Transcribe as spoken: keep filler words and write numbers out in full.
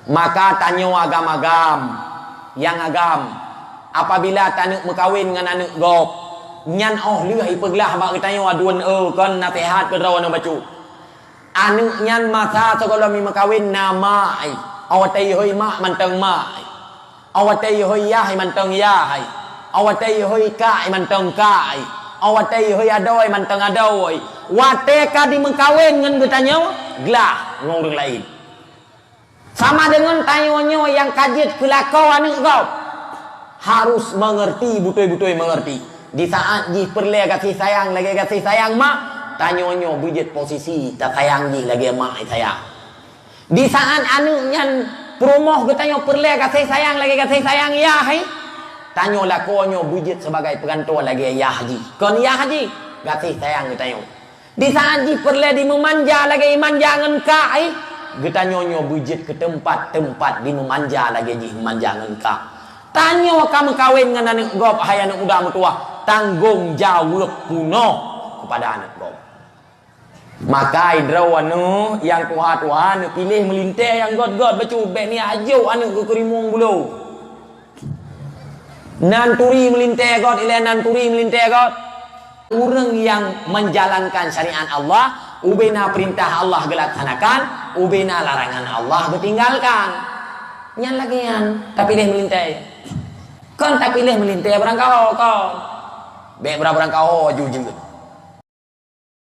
Maka tanyoe agam-agam, nyang agam, apabila taneuk meukawen ngon aneuk gob, nyan óh lheueh ipeuglah bak geutanyoe aduen eu kon naseuhat keu droeneuh bacut. Aneuk nyan masa sigohlom meukawen na mak ai, watée ihôi mak mantong mak ai, watée ihôi yah ai mantong yah ai, watée ihôi kak ai mantong kak ai, watée ihôi adoe ai mantong adoe ai. Watée ka dimeukawen ngon geutanyoe, glah ngon ureuëng laén. Sama deungon tanyoe nyoe nyang ka jeuet keu lakoe aneuk gob, harus mengerti, beutôi-beutôi mengerti. Di saat jih peureulée gaséh sayang lagée gaséh sayang mak, tanyoe nyoe beujeuet posisi tasayang jih lagée mak sayang. Di saat aneuk nyan peurumoh geutanyoe peureulée gaséh sayang lagée gaséh sayang yah hai, tanyoe lakoe nyoe beujeuet sibagai peugantoe lagée yah jih. Kon yah jih, gaséh sayang geutanyoe. Di saat jih peureulée dimeumanja lagée imanja ngon kak ai, geutanyoe nyoe beujeuet keu teumpat-teumpat dimeumanja lagée jih meumanja ngon kak. Tanyoe ka meukawen ngon aneuk gob hai aneuk muda meutuwah, tanggong jaweueb punoh keupada aneuk gob. Maka droeneuh nyang tuha-tuha neupiléh meulintée nyang gét-gét bacut, bék niyak jok aneuk keu keurimong bulo. Nan turi meulintée gét, ilée nan turi meulintée gét. Ureuëng nyang menjalankan syariat Allah, ubena peurintah Allah geulaksanakan, ubena larangan Allah geutinggalkan. Nyan lagée nyan, tapiléh meulintée. Kon tapiléh meulintée beurangkaho kon. Bék beurangkaho ju jeuet.